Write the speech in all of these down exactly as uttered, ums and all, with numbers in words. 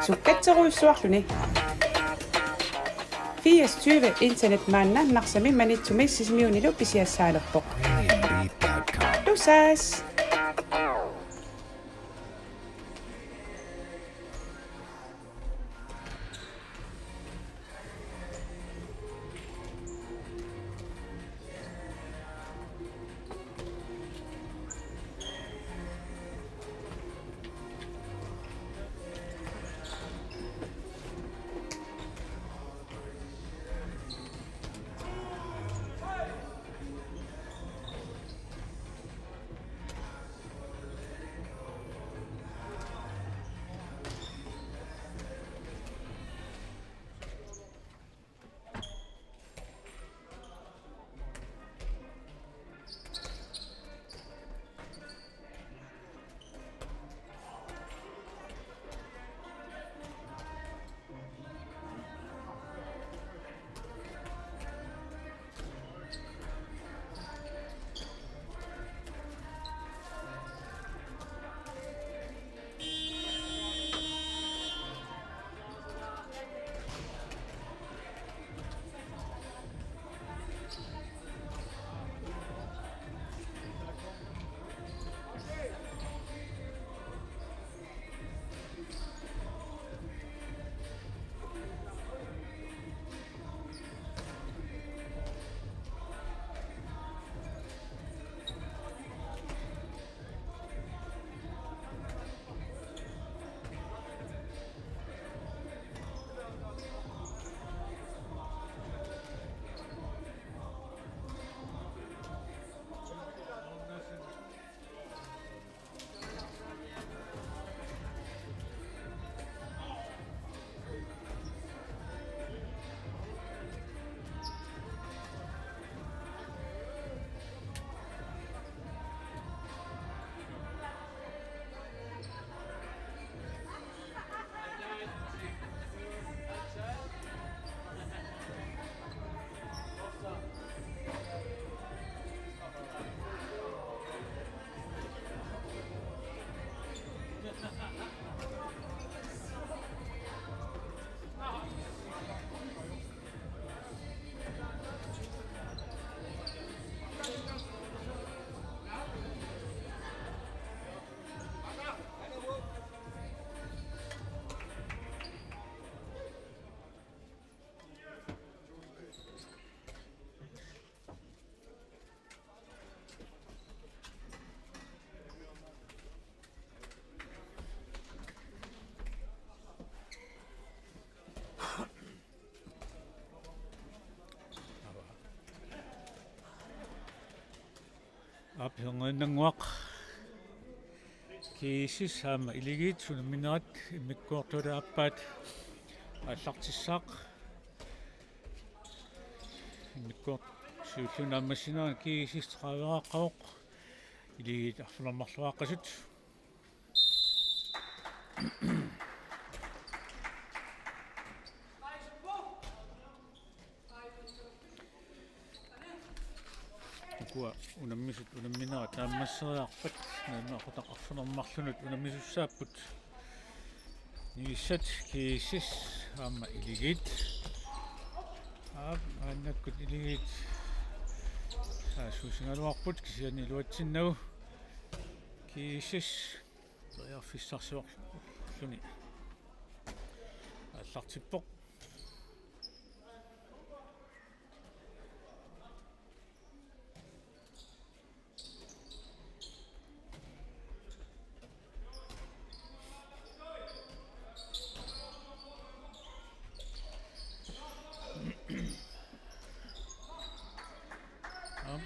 Sukkatsiarujussuarluni. Firs tyve internet maanna Narsami, Maniitsumi Sisimiunilu pisiassaalerpoq. Tusass! Aap, hjørnerinnannguaq. GSS aamma Iligiit unamminerat immikkoortuata aappaat aallartissaaq. Immikkoortoq siulliup naammassinerani GSS tredive-raaqqavoq, Iligiit arfineq-marloriaaqqasut. Ukua unammisut unamminerat naammasseriarpat, naammaqqutaq arfineq-marlunut unammisussaapput. Nigissat GSS aamma Iligiit. Aap, maannakkut Iligiit saassussigaluarput, kisianni iluatsinnagu GSS periarfissarsiorluni aallartippoq. Aap,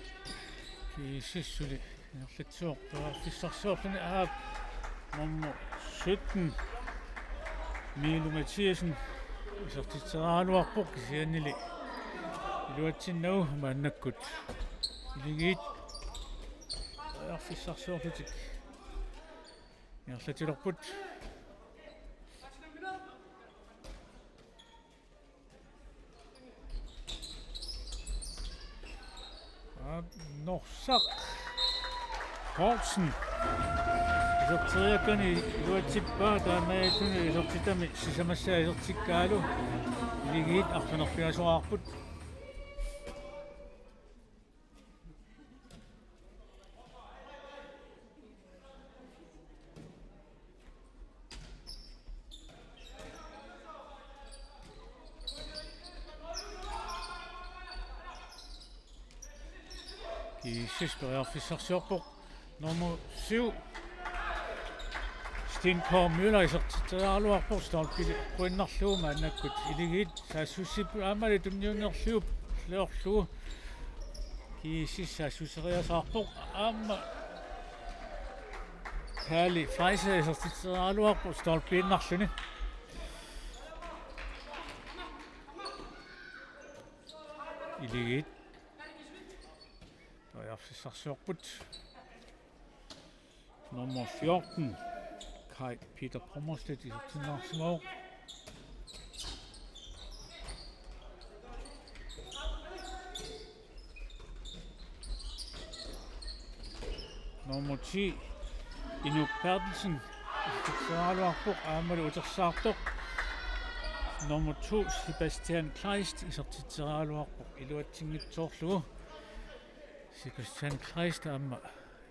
GSS suli ingerlatsivoq periarfissarsiorluni, aap, nummer sytten, Miilu Mathiassen, isertitseriaraluarpoq, kisiannili iluatsinnagu maannakkut Iligiit periarfissarsiorlutik ingerlatilerput. Aap, Norsaq Poulsen. Iserteriakkani iluatsippaat, taamaalilluni isertitami sisamassaa isertikkaalu. Akuleriit arfineq-pingasoraarput. GSS periarfissarsiorpoq. Nummer syv, Sten K. Møller, isertitseriaraluarpoq stolpili eqquinnarlugu, maannakkut Akuleriit saassussipput, aammali tunniunnerliup liorlugu GSS saassusseriasaarpoq, aamma Kaali Fleischer isertitseriaraluarpoq stolpiinnarluni. Akuleriit periarfissarsiorput. Nummer fjorten, Kai Peter Pommerstedt, isertinnaarsimavoq. Nummer ti, Inuk Berthelsen, isertitseriaraluarpoq, aammalu utersaartoq. Nummer to, Sebastian Kleist, isertitseriaraluarpoq iluatsinngitsoorlugu. Sebastian Kleist aamma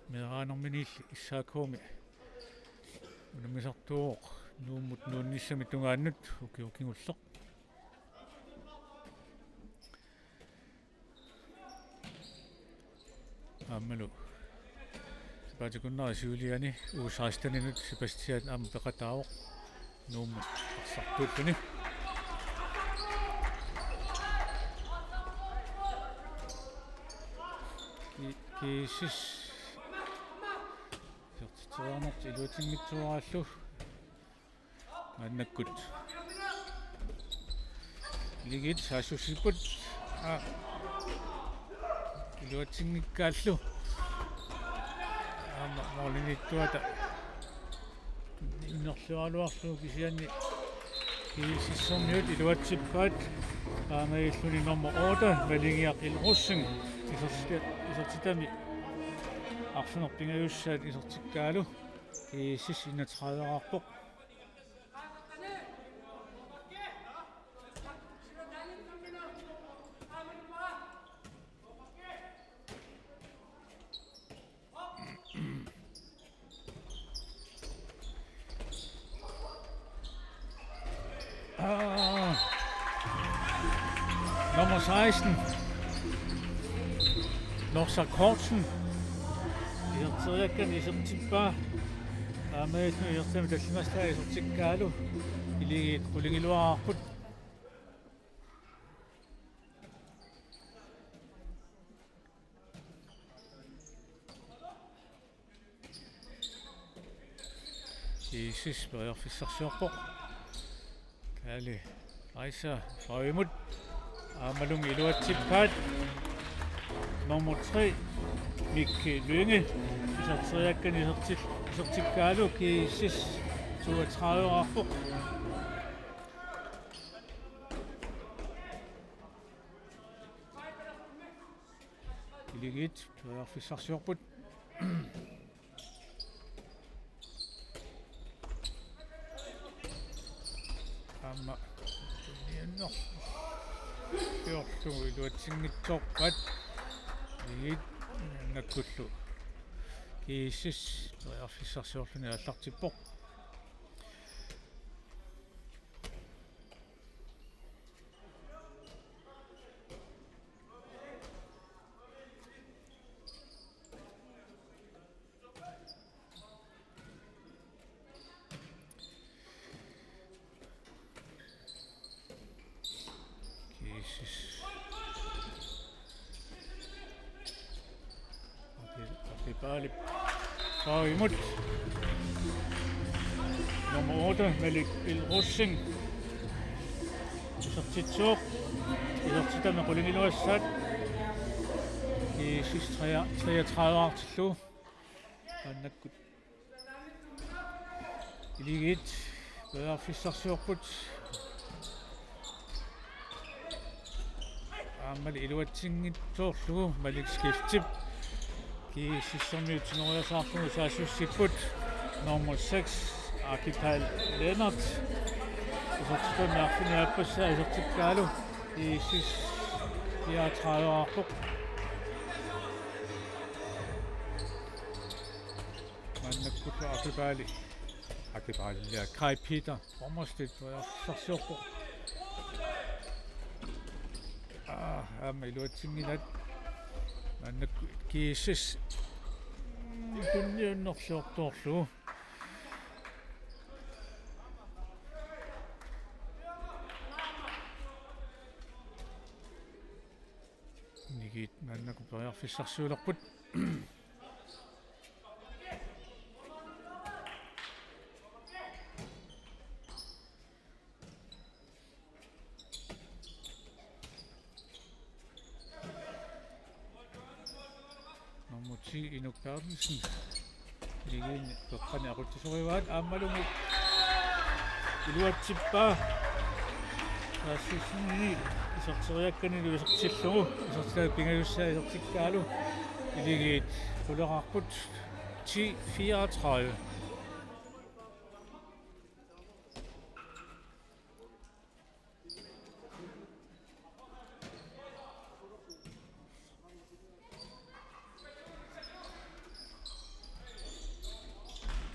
meeraanerminiilli S A K-mi unammisartuuvoq Nuummut nuunnissamut tungaanut ukioq kingulleq. Aammalu sapaatip akunneri siuliani U seksten-inut Sebastian aamma peqataavoq Nuummut arsartuulluni. Ki-, GSS isertitseriarnertik iluatsinngitsooraallu. Maannakkut Akuleriit saassussipput. Aa, iluatsinngikkaallu. Aamma målimiittuata innerluaraluarlugu, kisianni GSS-ermiut iluatsippaat. Taamaalilluni nummer otte, Malingiaq L. Rosing, isertita-, isertitami arfineq-pingajussaat isertikkaalu. GSS enogtredive-raarpoq. Aa. Nummer seksten, Norsaq Kortsen, iserteriakkani isertippaa. Taamaalilluni isertitami tallimasaat isertikkaalu. Akuleriit qulingiluaarput. GSS periarfissarsiorpoq. Kaali Fleischer faimut. Aammalu iluatsippaat. Nummer tre, Mikki Lynge, iserteriakkani iserti-, isertikkaalu. GSS toogtredive-raarpoq. Akuleriit periarfissarsiorput. Aamma tunniunnerlugu iluatsinngitsoorpaat. Akuleriit nakkullu GSS periarfissarsiorluni aallartippoq. GSS. Api-, Api Paalip faimut. Nummer otte, Malik L. Rosing, isertitsivoq. Isertitami qulingiluassaat. GSS tre-, treogtredive-raartillugu. Maannakkut Akuleriit periarfissarsiorput. Aammali iluatsinngitsoorlugu Malik skiftip. GSS-ermiut tigoriasaarlugu saassussipput. Nummer seks, Akipal Lennert. Isertitami arfineq-aappassaa isertikkaalu. G S S fireogtredive-rarpoq. Maannakkut Akipali. Akipali, ja, Kai Peter Bommerstedt, periarfissarsiorpoq. Aa, aamma iluatsinngilaq. Maannakkut G S S. Mm, tunniunnerluartorlugu. Iligiit maannakkut periarfissarsiulerput. Nummer ti, Inuk Berthelsen. Iligiinni peqqani aqutsisorivaat aammalu iluatsippaa. Saassussinermi iserteriakkanilu isertillugu. Isertitaat pingajussaa isertikkaalu. Iligiit quleqarput ti fireogtredive.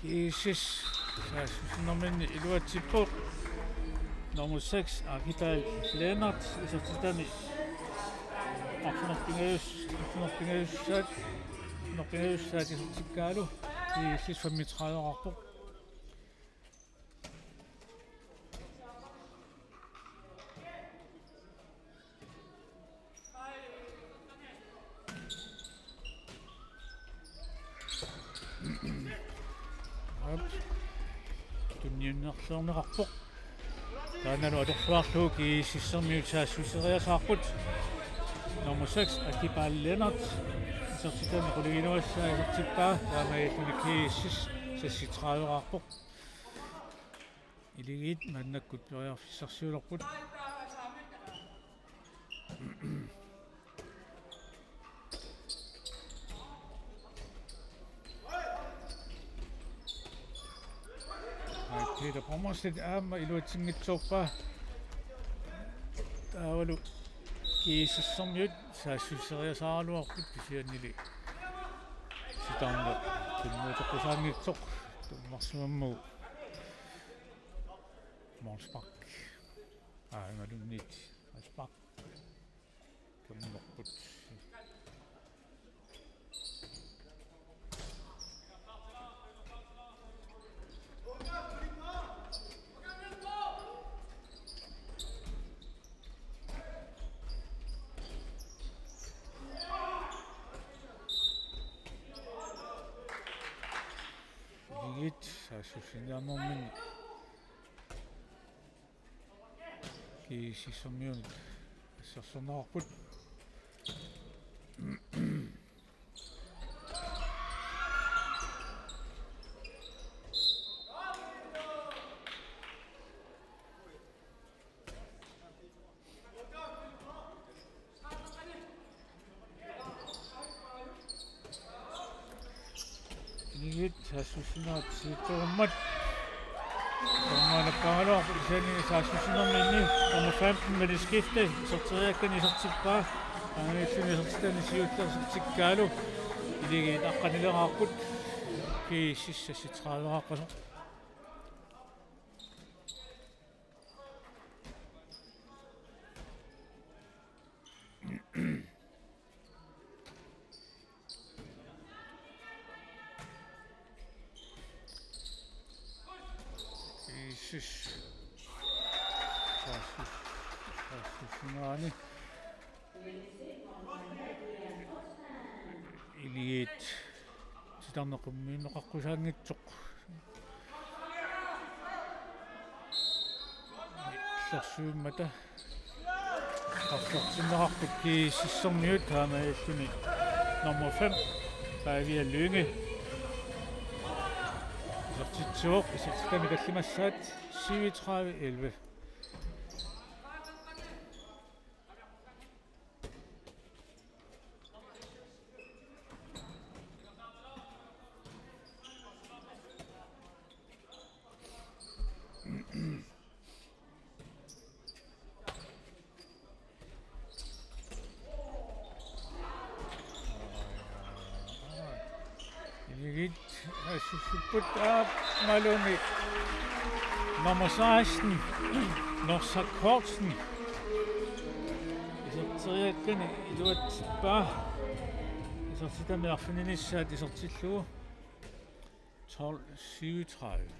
G S S saassussinerminni iluatsippoq. Nummer seks, Akipal Lennert, isertitami arfineq-pingajus-, arfineq-pingajussaat, arfineq-pingajussaat isertikkaalu. G S S femogtredive-rarpoq. Tunniunnerluarneqarpoq. Taannalu atorluarlugu G S S-ermiut saassusseriasaarput. Nummer seks, Akipal Lennert. Isertitami qulingiluassaa isertippaa. Taamaalilluni G S S seksogtredive-rarpoq. Iligiit maannakkut periarfissarsiulerput. Ai, Peter Bommerstedt aamma iluatsinngitsoorpaa. Taavalu G S S-ermiut saassusseriasaaraluarput kisiannili. Sitarna tunniuteqqusaanngitsoq tummarsimammagu. Målspark. Aa, imaluunniit frispark. Kammerput. Iligiit saassussiniarnerminni G S S-ermiunit assersorneqarput. Iligiit saassussinerat siuttuummat. Taamaannaqqaagaluarpoq kisianni saassussinerminni nummer femten, Mette Skifte, iserteriakkani isertippaa. Taamaalilluni isertitani siulleq isertikkaalu. Iligiit aqqanileraarput. G S S seksogtredive-raaqqasoq. G S S. Saassus-, saassussinerani. Iligiit titarneq qimmiunneqaqqusaanngitsoq. Illersuimmata. Qarsortinneqarput G S S-ermiut taamaalilluni nummer fem, Pavia Lynge. Isertitsivoq, isertitami tallimassaat syvogtredive elleve. Assussipput aammalumi nummer seksten, Norsaq Kortsen. Iserteriakkani iluatsippaa. Isertitami arfinilissaat isertillugu tolv syvogtredive.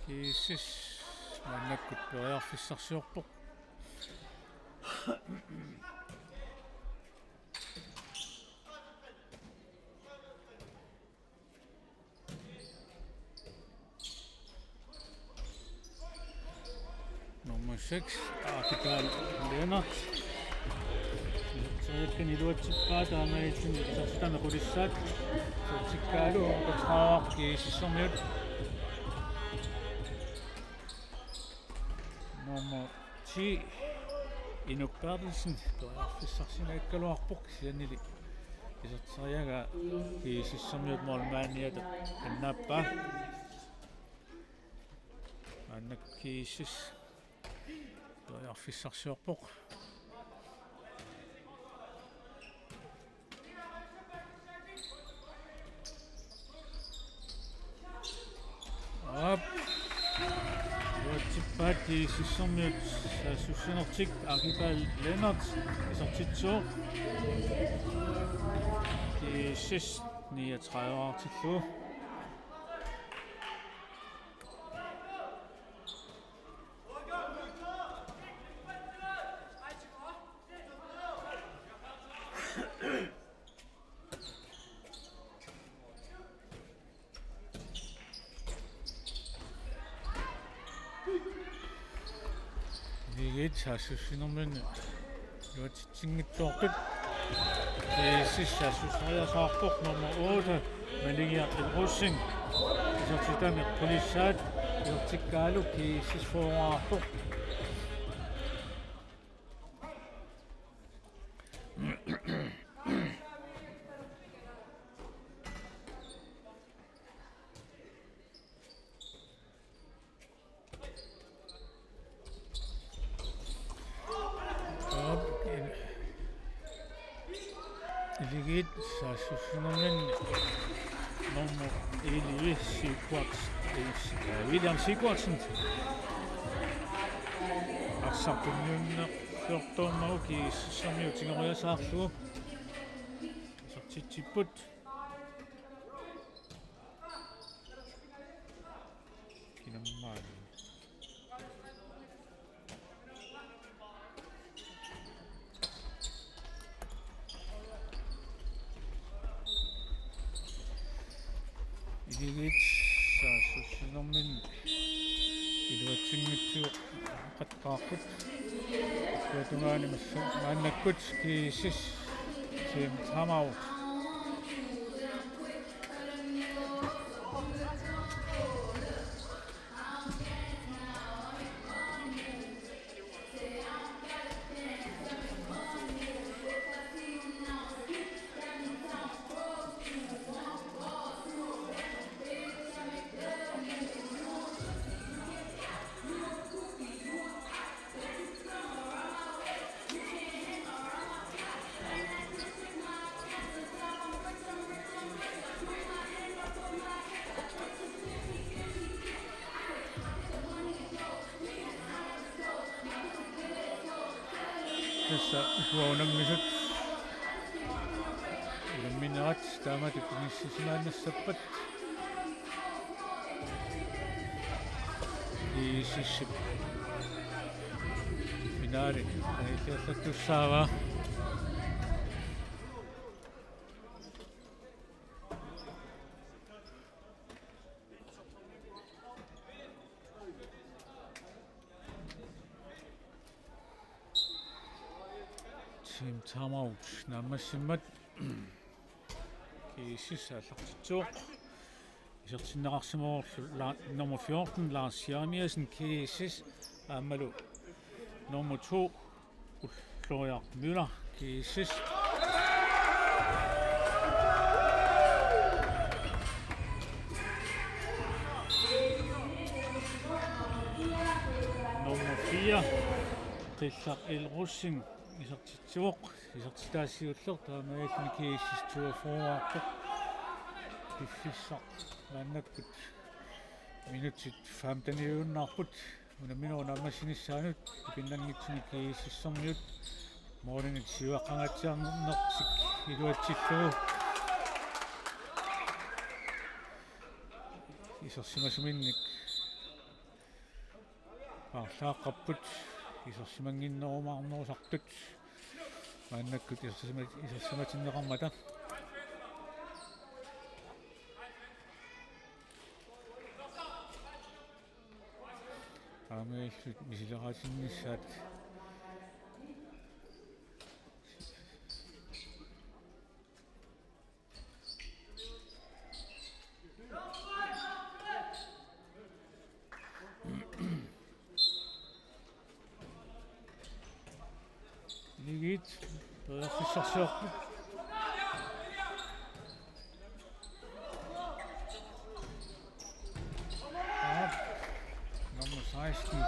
G S S maannakkut periarfissarsiorpoq. Nummer seks, Arkadal Lennert. Iserteriakkani iluatsippaa, taamaalilluni isertitami qulissaat. Isertikkaalu toogtredive G S S-ermiut. Nummer ti, Inuk Berthelsen, periarfissarsinnaagaluarpoq, kisiannili iserteriagaa G S S-ermiut målmandiata annaappaa. Maannakkut G S S periarfissarsiorpoq. Aap. Iluatsippaat G S S-ermiut saassussinertik, Arkadal Lennert isertitsivoq. G S S niogtredive-artillugu. Akuleriit saassussinerminni iluatsitsinngitsoorput. G S S saassusseriasaarpoq, nummer otte, Maligiaq Rosing. Isertitami qulissaat, isertikkaalu G S S fyrrearpoq. Aap, Akuleriit saassussinerminni nummer elleve, Sigurd, eh, William Sigurdsen. Arsaq tunniunnerfiortoq aamma G S S-ermiut tigoriasaarlugu. Isertitsipput. Kinammaani. Akuleriit saassussinerminni iluatsinngitsoq qaqqaarput. Tungaani massa maannakkut G S S team timeout. Tassa ukua unammisut unamminerat taamatut inissisimaannassappat. G S S-ip finaali anilliallattussaavaa. Team timeout naammassimmat. G S S aallartitsivoq. Isertinneqarsimavoq La-, nummer fjorten, Lars Jeremiassen, G S S, aammalu nummer to, Ulloriaq Møller, G S S. Nummer fire, Qillaq L. Rosing, Isertitsivoq, isertitaa siulleq, taamaalilluni G S S toogfyrreqarpoq. Piffissaq maannakkut minutsit femteniunnaarput. Unamminerup naammassinissaanut tupinnanngitsumik G S S-ermiut målinik siuaqqangaatsiarnertik iluatsillugu isersimasuminnik paarlaaqqapput, isersimannginnerumaarnerusartut maannakkut isersima-, isersimatinneqarmata. Taamaalillutik misileraatinnissaat. Akuleriit periarfissarsiorput. Aap, nummer seksten.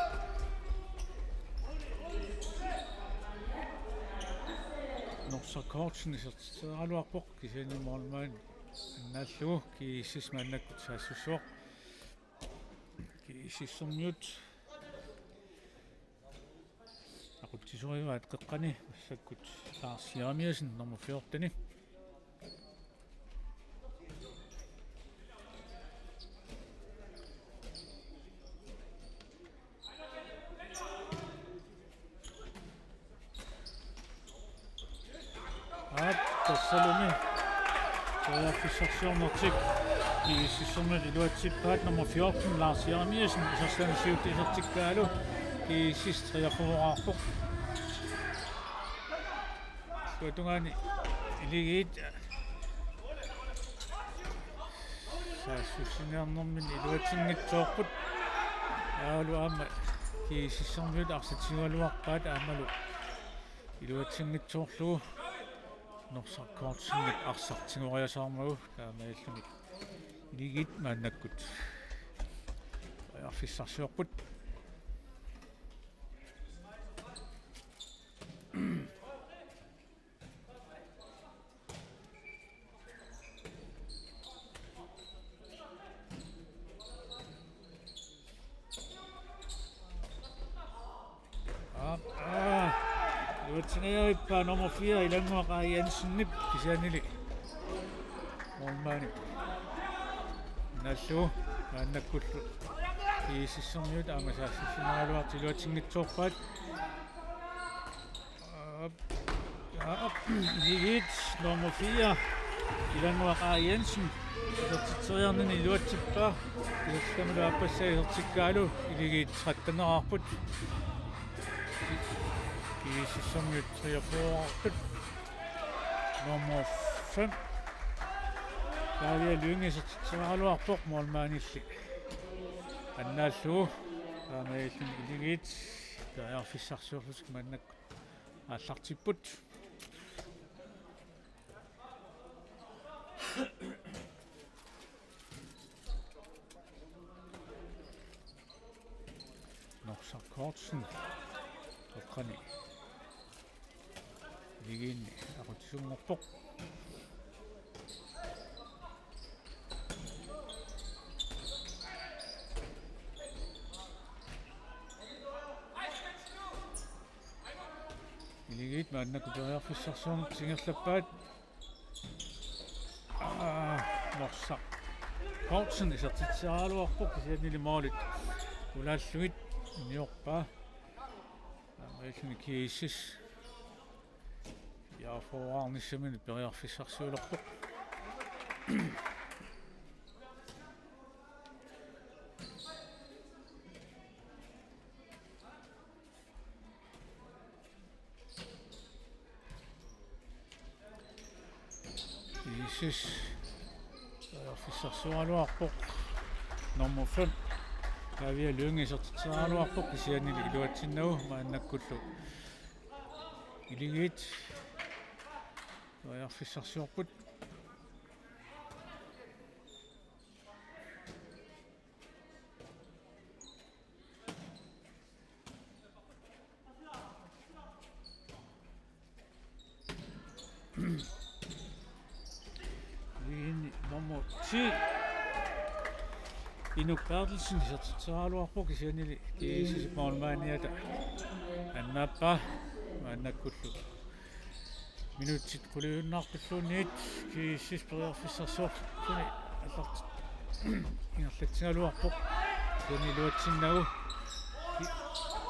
Norsaq Kortsen isertitseriaraluarpoq, kisianni målmand annaallugu. G S S maannakkut saassussivoq. G S S-ermiut aqutsisorivaat qeqqani, massakkut Lars Jeremiassen, nummer fjorten. Aap, tassalumi periarfissarsiornertik G S S-ermiut iluatsippaat, nummer fjorten, Lars Jeremiassen, isertitani siuttut isertikkaalu, G S S treogfyrreqarpoq. Illuatungaani Akuleriit saassussiniarnerminni iluatsinngitsoorput. Taavalu aamma G S S-ermiut arsaq tigugaluarpaat aammalu iluatsinngitsoorlugu Norsaq Kortsenip arsaq tigoriasaarmagu, taamaalilluni Akuleriit maannakkut periarfissarsiorput. Aap, aa, iluatsingajavippaa nummer fire, Ilannguaq A. Jensenip, kisiannili målmandip annaallugu. Maannakkullu G S S-ermiut aamma saassussineraraluartut iluatsinngitsoorpaat. Aap, aap, Akuleriit nummer fire, Ilannguaq A. Jensen, isertitseriarnini iluatsippaa. Isertitamilu aappassaa isertikkaalu, Akuleriit tretteneqarput. G S S-ermiut treogfyrreqarput. Nummer fem, Pavia Lynge, isertitseriaraluarpoq, målmandilli annaallugu. Taamaalilluni Akuleriit periarfissarsiorlutik maannakkut aallartipput. Norsaq Kortsen. Qeqqani Akuleriinni aqutsisunngorpoq. Akuleriit maannakkut periarfissarsiornertik ingerlappaat. Aa, Norsaq Kortsen isertitseriaraluarpoq, kisiannili målit ulaallugit iniorpaa. Taamaalilluni G S S ja forwarnissaminik periarfissarsiulerpoq. G S S periarfissarsiugaluarpoq. Nummer fem, Pavia Lynge, isertitseriaraluarpoq, kisiannili iluatsinnagu. Maannakkullu Akuleriit periarfissarsiorput. Si Inuk Berthelsen isertitseriaraluarpoq, kisiannili G S S-ip målmandiata annaappaa. Maannakkullu minutsit quliunnarpilluunniit G S S periarfissarsiorluni allart ingerlatsigaluarpoq. Kisianni iluatsinnagu Ki-,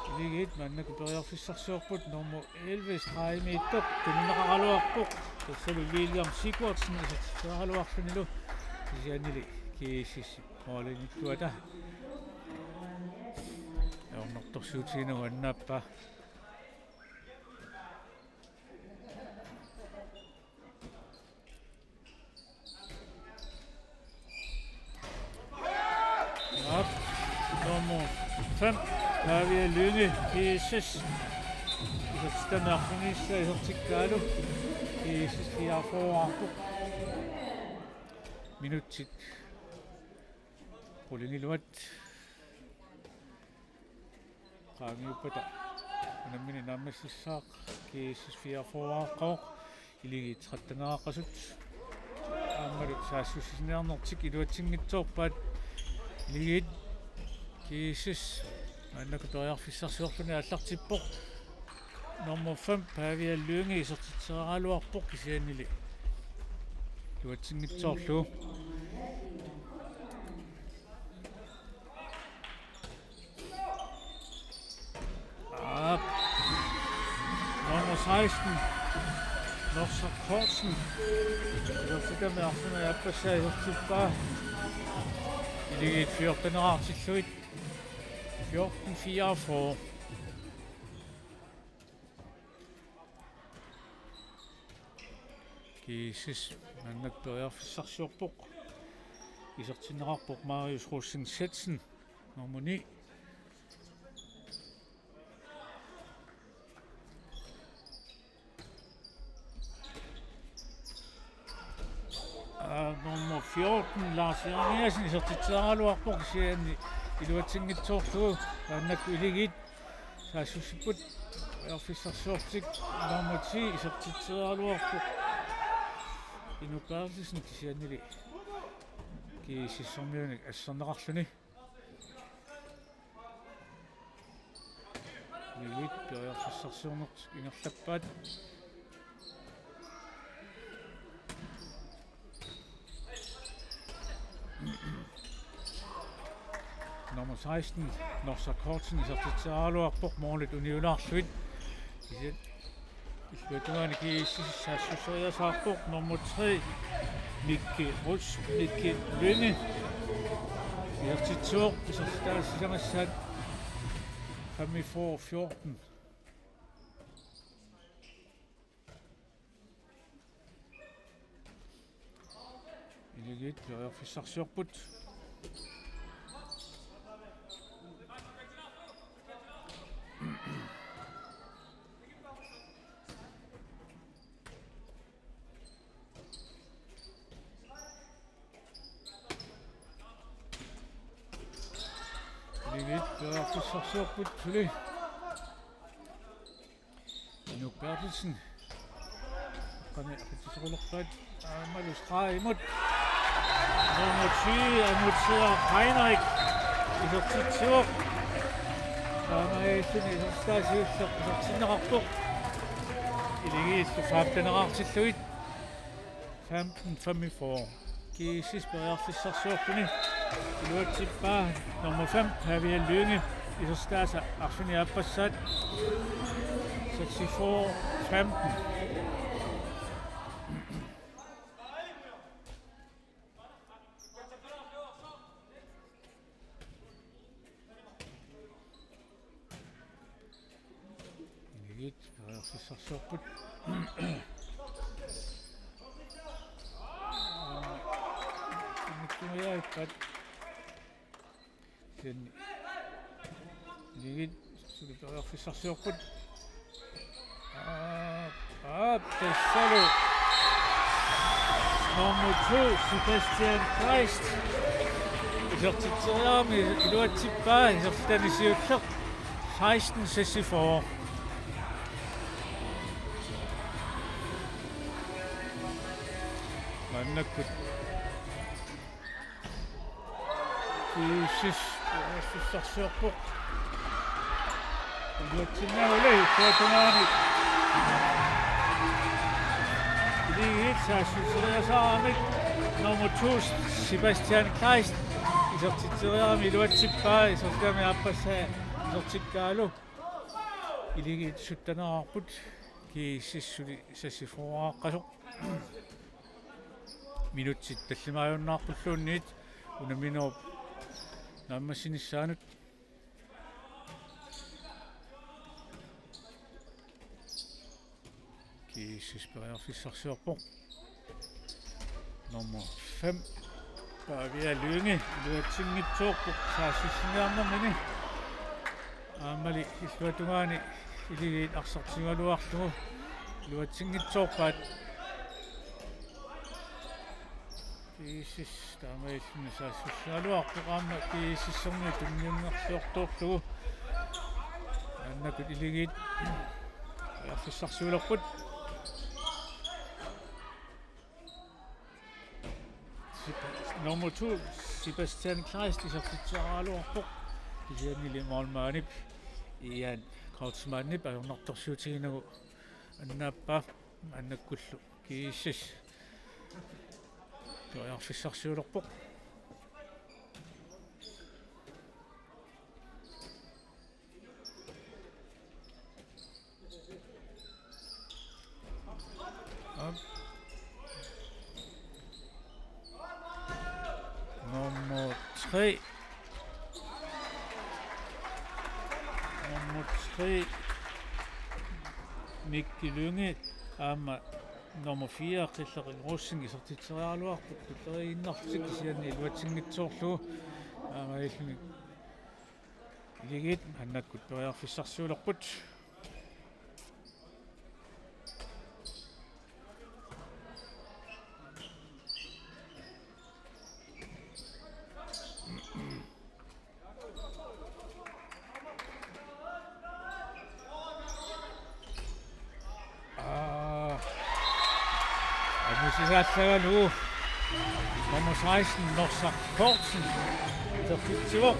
Akuleriit maannakkut periarfissarsiorput, nummer elleve stregimiittoq tunineqaraluarpoq. Tassalu William Sigurdsen isertitseriaraluarlunilu. Kisiannili G S S-ip målimiittuata ajornartorsiutiginagu annaappaa. Aap, nummer fem, Pavia Lynge, G S S. Isertitami arfinilissaa isertikkaalu, G S S fireogfyrre. Minutsit qulingiluat qaangiuppata unammineq naammassissaaq, G S S fireogfyrreqaaq, Akuleriit tretten-eqarput. Aammalu saassussiniarnertik iluatsinngitsoorpaat. Akuleriit G S S maannakkut periarfissarsiorluni aallartippoq. Nummer fem, Pavia Lynge isertitseriaraluarpoq, kisiannili iluatsinngitsoorlugu. Aap. Nummer seksten, Norsaq Kortsen. Isertitami arfineq-aappassaa isertippaa. Akuleriit fjorten-eqartillugit. Fjorten fireogfyrre. G S S maannakkut periarfissarsiorpoq. Isertinneqarpoq Marius Rosing Schätzen, nummer ni. Aa, nummer fjorten, Lars Jeremiassen, isertitseriaraluarpoq, kisianni iluatsinngitsoorlugu. Maannakkut Akuleriit saassussipput periarfissarsiorlutik. Nummer ti isertitseriaraluarpoq, Inuk Berthelsen, kisiannili G S S-ermiunik asserneqarluni. Akuleriit periarfissarsiornertik ingerlappaat. Nummer seksten, Norsaq Kortsen, isertitseriaraluarpoq målit uniulaarlugit. Kisianni illuatungaani G S S saassusseriasaarpoq. Nummer tre, Mikke Rus-, Mikke Lynge. Isertitsivoq, isertitaasa sisamassaat, femogfyrre fjorten. Akuleriit periarfissarsiorput. Akuleriit periarfissarsiorput suli. Inuk Berthelsen. Qani aqitsisulerpaat, aammalu stregimut. Nummer tyve, Amutsea Heinrich. Isertitsivoq. Taamaalilluni isertitaasa siulleq isertinneqarpoq. Akuleriillu femten-eqartillugit. Femten femogfyrre. G S S periarfissarsiorluni iluatsippaa nummer fem, Pavia Lynge, isertitaasa arfineq-aappassaat, seksogfyrre femten. Akuleriit periarfissarsiorput. Imittumajaippat. Sen Akuleriit suli periarfissarsiorput. Aa, aa, tassalu nummer to, Sebastian Kleist. Isertitseriarami iluatsippaa, isertitani siulleq, seksten seksogfyrre. Maannakkut Iissis, periarfissarsiorpoq. Iluatsinnagu illuatungaani. Akuleriit saassusseriasaaramik nummer to, Sebastian Kleist, isertitseriarami iluatsippaa, isertitami aappassaa isertikkaalu. Akuleriit sytteneqarput, G S S suli seksogfyrreqqasoq. Minutsit tallimaajunnaaqqulluunniit unamminerup naammassinissaanut. G S S periarfissarsiorpoq. Nummer fem, Pavia Lynge, iluatsinngitsoorpoq saassussiniarnermini. Aammali illuatungaani Akuleriit arsartigaluarlugu iluatsinngitsoorpaat. G S S taamaalilluni saassussigaluarpoq aamma G S S-ermiut tunniunnersiortoorlugu. Maannakkut Akuleriit periarfissarsiulerput. Seb-, nummer to, Sebastian Kleist, isertitseriaraluarpoq. Kisiannili målmandip Ian Kreutzmannip ajornartorsiutiginagu annaappaa. Maannakkullu G S S periarfissarsiulerpoq. Op. Nummer tre. Nummer tre, Mikkel Lynge, aamma nummer fire, Qilleq Rosing, isertitseriaraluarput tulleriiginnarlutik, kisianni iluatsinngitsoorlugu. Taamaalilluni Akuleriit maannakkut periarfissarsiulerput. Aa. Angusisaallagalugu nummer seksten, Norsaq Poulsen, isertitsivoq.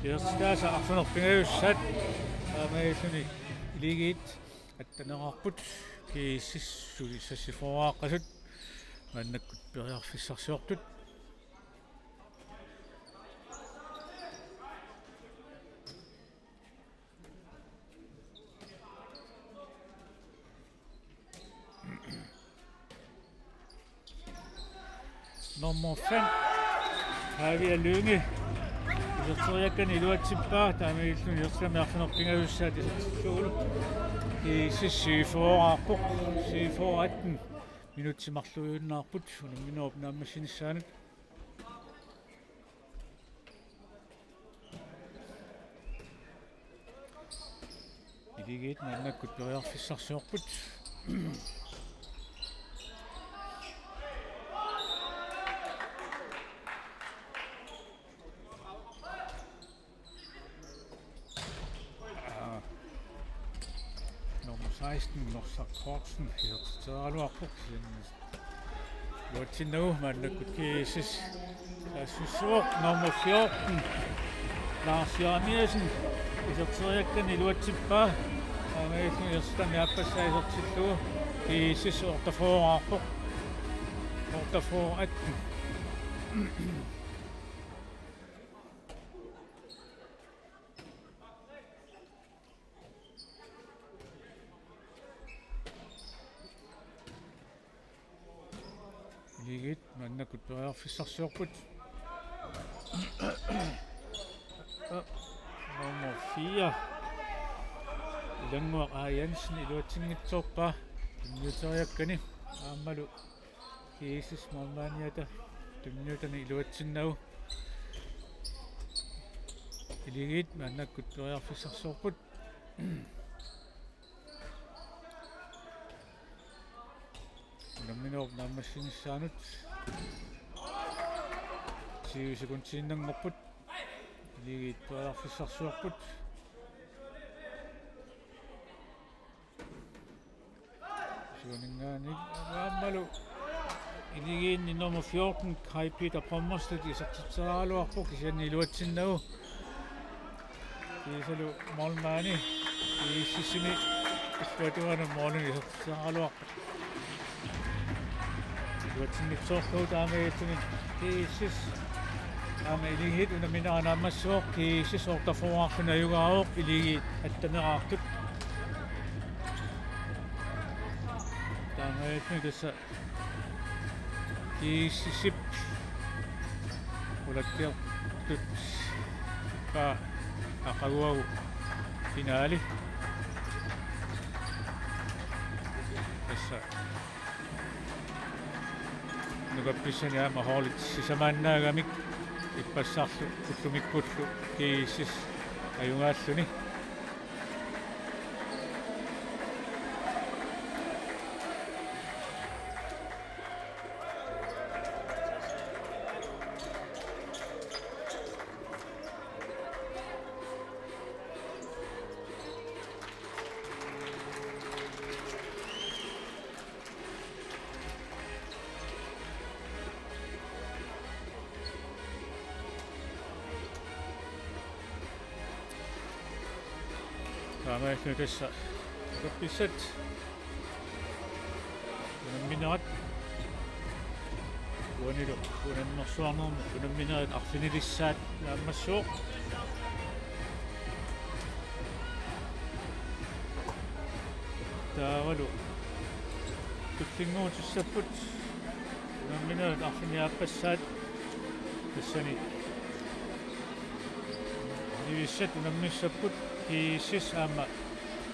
Isertitaasa arfineq-pingajussaat. Taamaalilluni Akuleriit atteneqarput, G S S suli seksogfyrreqqasut maannakkut periarfissarsiortut. Nummer fem, Pavia Lynge, iserteriakkani iluatsippaa, taamaalilluni isertitami arfineq-pingajussaat isertittuuvoq. G S S syvogfyrreqqasoq, syvogfyrre atten, minutsit marluiunnaarput unamminerup naammassinissaanut. Akuleriit maannakkut periarfissarsiorput. Aa, nummer seksten, Norsaq Poulsen, isertitseriaraluarpoq, kisianni iluatsinnagu. Maannakkut G S S saassussivoq. Nummer fjorten, Lars Jeremiassen, iserteriakkani iluatsippaa. Taamaalilluni isertitami aappassaa isertillugu. G S S otteogfyrreqqasoq. Otteogfyrre atten. Akuleriit maannakkut periarfissarsiorput. Nummer fire, Ilannguaq A. Jensen, iluatsinngitsoorpaa tunniuteriakkani. Aammalu G S S målmandiata tunniutani iluatsinnagu. Akuleriit maannakkut periarfissarsiorput. Unamminerup naammassinissaanut tyve sekundiinnanngorput. Akuleriit periarfissarsiorput. Siuningaanniit aammalu Akuleriinni nummer fjorten, Kai Peter Brøndersen, isertitseriaraluarpoq, kisianni iluatsinnagu. Kiisalu målmandi GSS-imi illuatungaanut målinik isertitseriaraluarpoq. Iluatsinngitsoorlugu taamaalilluni GSS aamma Iligiit unamminerat naammassivoq, GSS otteogfyrreqarluni ajugaavoq, Iligiit atteneraartut. Taamaalilluni tassa GSS-ip qulakkeertut ippa aqaguagu finaali. Tassa nukappissani aamma holdit sisamaannaagamik ippassarlu ullumikkullu GSS ajugaalluni. Taamaalilluni tassa nukappissat unamminerat uanilu unammersuarnermi unamminerit arfinilissaat naammassivoq. Taavalu tullinnguutissapput unamminerit arfineq-aappassaat, tassani niviarsiat unammissapput GSS aamma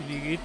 Iligiit.